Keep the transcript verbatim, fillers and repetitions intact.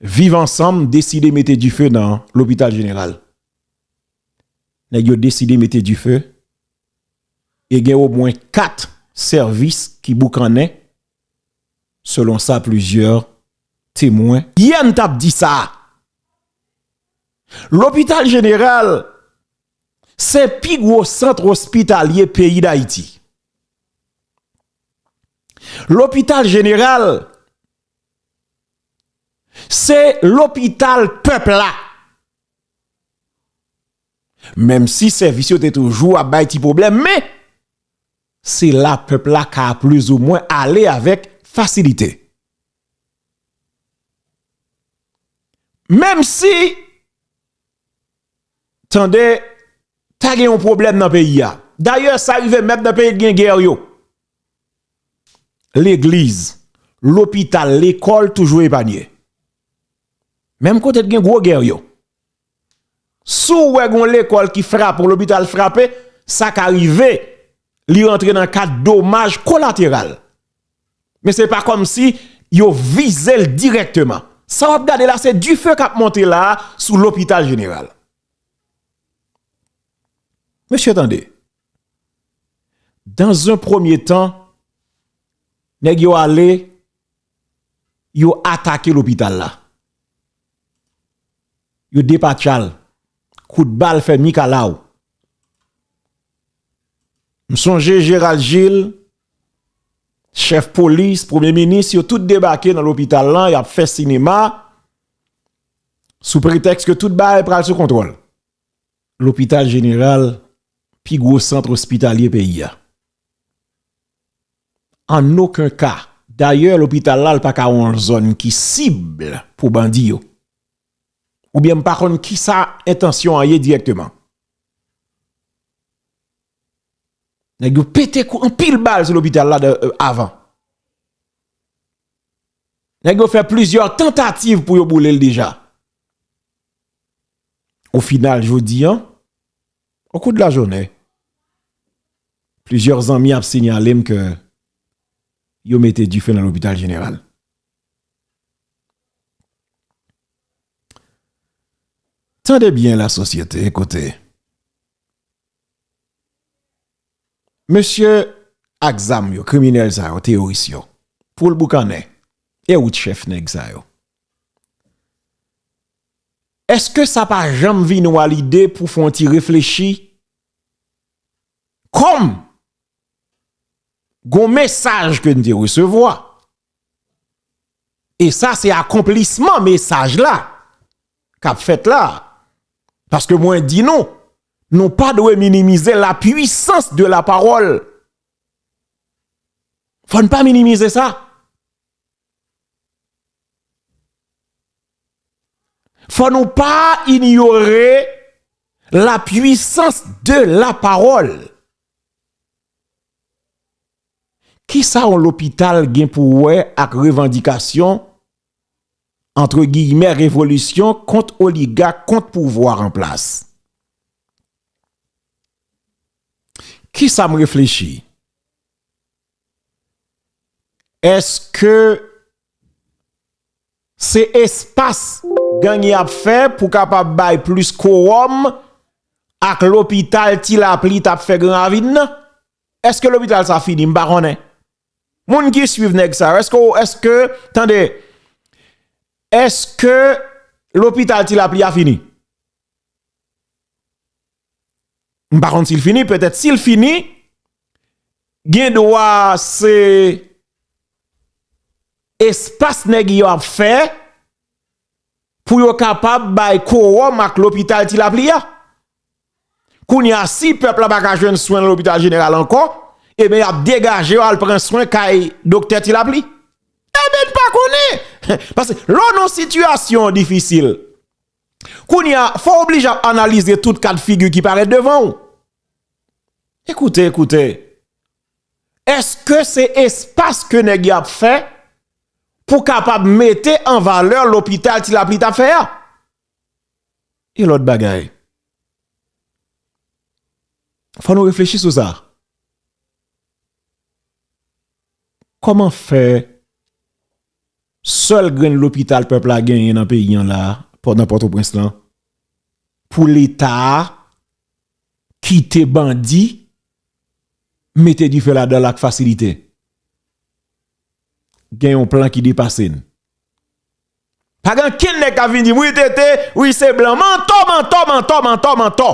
Viv Ansanm deside mete dife nan lopital jeneral. Nèg yo deside mete dife e gen omwen kat sèvis ki boukannen, selon sa plizyè temwen. Yè n t ap di sa. Lopital jeneral se pi gwo sant ospitalye peyi Dayiti. Lopital jeneral se lopital pèp la. Menm si sèvis yo te toujou ap bay ti pwoblèm, men se la pèp la ka plizoumwen ale avèk fasilite. Menm si, tande, ta gen yon pwoblèm nan peyi a. Dayè, sa rive menm nan peyi k gen gè yo. Legliz, lopital, lekòl toujou epanye. Menm kote k gen gwo gè yo. Si w wè gen yon lekòl ki frape, yon lopital frape, sa ka rive, li rantre nan kad domaj kolateral. Men se pa kòmsi yo vize l dirèkteman. Sa w ap gade la, se dife k ap monte la a sou lopital jeneral. Mesye, tande. Dans un premier temps, nèg yo ale, yo atake lopital la. Yo depatcha l. Kout bal fè mikalaw. M sonje Gérald Gilles, chèf polis, premye minis, yo tout debake nan lopital lan, y ap fè sinema, sou pretèks ke tout bagay pral sou kontwòl. Lopital jeneral, pi gwo sant ospitalye peyi a. An okenn ka. Dayè, lopital la, l pa ka yon zòn ki sib pou bandi yo. Oubyen m pa konn kisa entansyon an ye dirèkteman. Nèg yo pete kou, anpil bal sou lopital la de, euh, avan. Nèg yo fè plizyè tantativ pou yo boule l deja. O final, jodi an, o kou de lajounen, plizyè zanmi ap sinyale m ke yo mete dife nan lopital jeneral. Tande byen, lasosyete, koute. Mesye ak zam yo, kriminèl sa yo, teyoris yo, pou l boukannen, e ou t chèf nèg sa yo. Èske sa pa janm vin ou a lide pou fè yon ti reflechi? Kòm gon mesaj ke n te resevwa, e sa se akonplisman mesaj la k ap fèt la. Paske mwen di nou, nou pa dwe minimize la puissance de la parole. Fò n pa minimize sa. Fò nou pa inyore la puissance de la parole. Kisa yon lopital gen pou wè ak revandikasyon, antre giyimè, revolisyon kont oligak, kont pouvwa an plas? Kisa m reflechi? Èske se espas gang yo ap fè pou kapab bay plis kowòm ak lopital Ti Lapli t ap fè Gran Ravin nan? Èske lopital sa fini? M pa konnen. Moun ki swiv nèg sa yo, èske, èske, tande, èske lopital Ti Lapli a fini? M pa konn si l fini, petèt si l fini, gen dwa se espas nèg yo ap fè pou yo kapab bay kowòm ak lopital Ti Lapli a. Kounye a, si pèp la pa ka jwenn swen nan lopital jeneral ankò, ebyen, y ap degaje yo al pran swen kay doktè Ti Lapli. Ebyen, n pa konnen. Paske lè w nan yon sitiyasyon difisil, kounye a, fò w oblije ap analize tout ka de figi ki parèt devan w. Ekoute, ekoute. Èske se espas ke nèg yo ap fè pou kapab mete an valè lopital Ti Lapli t ap fè a? E lòt bagay. Fò nou reflechi sou sa. Kòman fè Sèl grenn lopital pèp la genyen nan peyi an la, nan Pòtoprens lan, pou Leta a kite bandi mete dife ladan l ak fasilite. Gen yon plan ki depase n. Pa gen kenn nèg k ap vin di m, wi, Tete, wi, se blan. Mantò, mantò, mantò, mantò, mantò.